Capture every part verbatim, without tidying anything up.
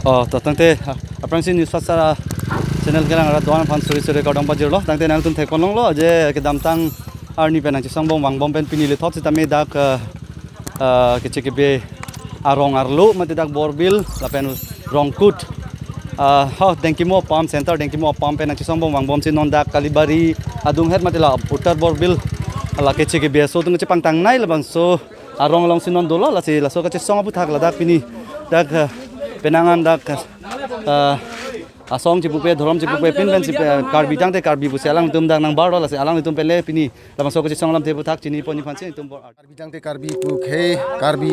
Oh, to tangte, ah, aphrangsi News Fast Sara channel kelang arat doan aphan suri suri kardom pajirlo. Tangte nangtum thekponlonglo je kedamtang arni pen nangchesong bom vangbom pen pini lethot sitame dak, ah, ah, keche kebe arong arlo mate dak Borbil lapen Rongkut. Ah, ho, Dengkimo Pam Center, Dengkimo Pam pen nangchesong bom vangbomsi non dak Kalibari adunghet mate la Uttar Borbil la keche kebe aso atum chepangtangnei labangso arong alongsi non dolo, lasi laso kachesong aputhak ladak pini dak, eh, penang an dak, eh, asong chipupe, dhorom chipupe, pin pensi, eh, Karbi tangte Karbi pusi alangtum dak nangbarlo, lasi alangtum penle pini labangso kachesong alamthe aputhak chiniponji aphansi nelitum bor. Karbi tangte Karbi pu khei, Karbi,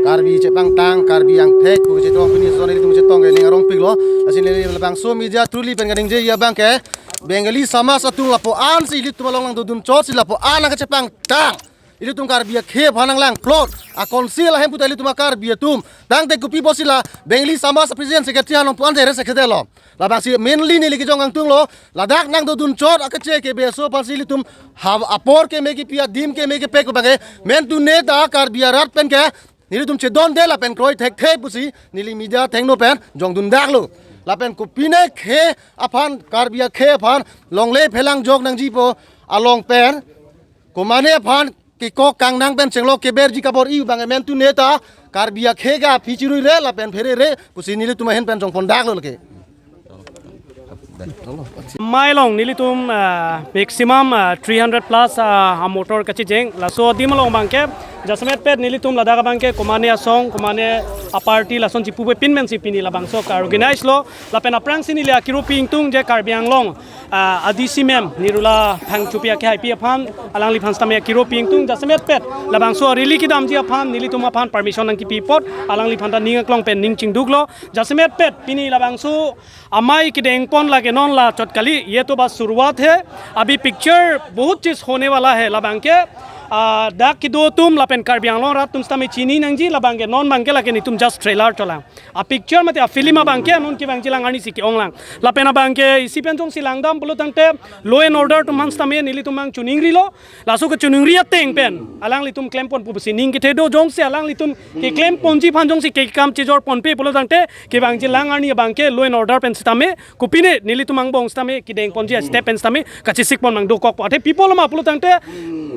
Karbi chepangtang, Karbi angthek pu chetong pini son nelitum chetong ke ning arongpiklo. Lasi neli labangso media through li pen kaningjeji abang ke Bengali Samaj atum lapu-ansi ilitum along nangdodun chotsi lapu-an nangkachepangtang. Ilitum Karbi akhei aphan nanglang plot. Akonsi lahem puta ilitum a-Karbi atum. Tangte kopi pusi la Bengali Samaj President Secretary along pu-an jere sekretelo. Labangsi mainly neli kejong kangtunglo. Ladak nangdodun chot akeche kebe aso aphansi ilitum ha apor keme kipi adim keme kepek abang ke mentu neta Karbi arat pen ke nelitum chedonde lapen kroi thekthe pusi neli media thengno pen jongdundaklo. Lapen kopine khei aphan Karbi akhei aphan longle phelang jok nangjipo along pen komane aphan kekok kangnang pen chenglo keberji kabor-i abang mentu neta Karbi akhei ke aphi chiruire lapen pherere pusi nelitum ahin pen jongpondaklo lake. Amei along nelitum, ah, maximum, ah, three hundred plus, ah, a-motor kachijeng. Laso adim along abang ke jasemet pet nelitum ladak abang ke komane asong, komane a-party lason chipupe pin pensi pini labangso ka-organize lo. Lapen aphrangsi neli akiru pi ingtung je Karbi Anglong, ah, a-D C ma'am Nirula Phangchopi ake haipi aphan, alangliphan sitame akiru pi ingtung jasemet pet labangso a-rally kedamji aphan nelitum aphan permission nangkipi apot alangliphan ta ning aklong pen ning chingduklo. Jasemet pet pini labangso amei kedengpon lake non la chot kali, ye to bas shuruaat hai, abhi picture bahut cheez hone wala hai. Labang ke, ah, dak kedo atum lapen Karbi Anglong arat atum sitame chini nangji, labang ke non abang ke lake nelitum just trailer cholang. A-picture mate a-film abang ke non kevangjilang arnisi ke-onglang. Lapen abang ke isi pen jongsi langdam pulo tangte law and order atum aphan sitame nelitum abang chiningrilo. Laso kachiningri ateng pen alanglitum klempon pusi ning kethe do, jongsi alanglitum keklemponji aphan jongsi kekam chejorponpe pulo tangte kevangjilang arni abang ke law and order pen sitame kopine nelitum angbong sitame kedengponji a-step pen sitame kachesikpon mang dokokpo. Athe pi apotlo ma pulo tangte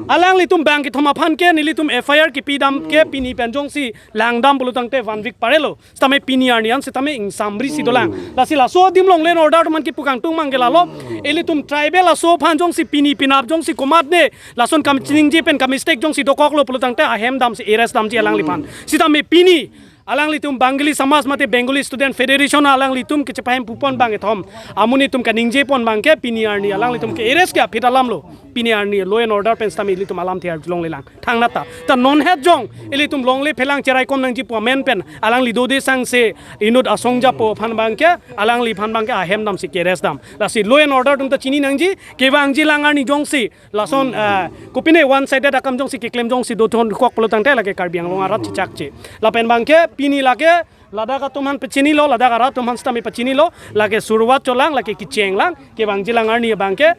alanglitum bang kethom aphan ke nelitum F I R kepidam ke pini pen jongsi langdam pulo tangte one week parelo. Sitame pini arni an sitame ingsamri si dolang. Lasi laso adim along law and order atum aphan kipu kangtung abang ke lalo. Ilitum tribal aso aphan jongsi pini penap jongsi komatne lason kachiningje pen ka-mistake jongsi dokoklo pulo tangte ahem damsi arrest damji alangliphan. Sitame pini alanglitum Bengali Samaj mate Bengali Student Federation alanglitum kechepahem pupon abang kethom amonit atum kaningjepon abang ke pini arni alanglitum ke-arrest ke aphi alamlo. Pini arni law and order pen sitame ilitum alamthe arjulonglelang. Thangnat ta. Ta non het jong ilitum longle phelang cheraikom nangji pu amen pen alangli dode sangse inut asong japo aphan abang ke, alangliphan abang ke ahem damsi ke-arrest dam. Lasi law and order atum ta chini nangji, kevangjilang arni jongsi lason, ah, kopine one sided akam jongsi keklem jongsi dothon kok pulo tangte lake Karbi Anglong arat chechakche. Lapen abang ke pini lake ladak atum aphan pachinilo, ladak arat atum aphan sitame pachinilo, lake shuruaat cholang, lake kechenglang, kevangjilang arni abang ke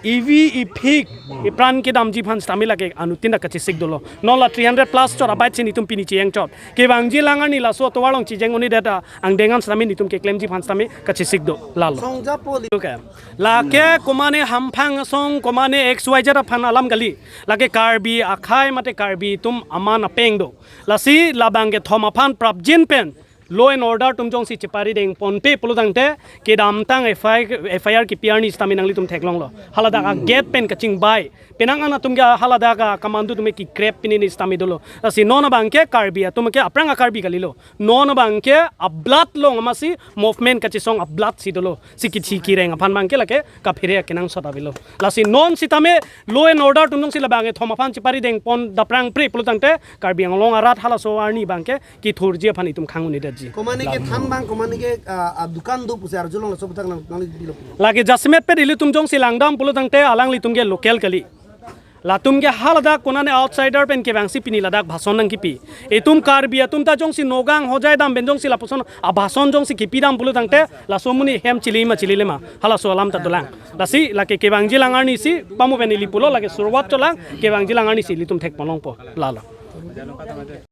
ivi iphik ipran kedamji aphan sitame lake anuttin ta kachesik dolo. Non la three hundred plus chot abike si nelitum pini chejeng chot. Kevangjilang arni laso atovar along chejeng un-edet angdeng an sitame nelitum keklemji aphan sitame kachesik do lalo. Song japo li- Okay. Lake komane hamphang asong, komane X Y Z aphan alam kali. Lake Karbi akhei mate Karbi atum aman apeng do. Lasi labang kethom aphan prapjin pen law and order atum jongsi chepari dengponpe pulo tangte kedamtang F I R, F I R kepi arni sitame nanglitum theklonglo. Haladak a-gate pen kachingbai. Penang an atum ke haladak a-commando atum ke kekrep pini ni sitame dolo. Lasi non abang ke Karbi atum ke aphrang a-Karbi kalilo. Non abang ke a-blood along amatsi movement kachesong a-blood si dolo. Si kithi kireng aphan abang ke lake kaphere kenangsot avelo. Lasi non sitame law and order atum jongsi labang kethom aphan chepari dengpon daprangpre pulo tangte Karbi Anglong arat halaso arni abang ke kethurji aphan itum khang un-edetji. Komane ke than abang, komane ke, ah, ah, dukan do pusi arjulong laso aputhak nang, nangli bilo. Lake jasemet pet ilitum jongsi langdam pulo tangte alanglitum ke local kali. Latum ke haladak konane outsider pen kevangsi pini ladak bhason nangkipi. Itum Karbi atum ta jongsi Nagaon Hojai dam pen jongsi lapuson abhason jongsi kipidam pulo tangte laso amonit hem chilima chililema. Halaso alam ta dolang. Lasi lake kevangjilang arnisi pamu pen ili pulo, lake shuruaat cholang, kevangjilang arnisi ilitum thekponlongpo. Lalo.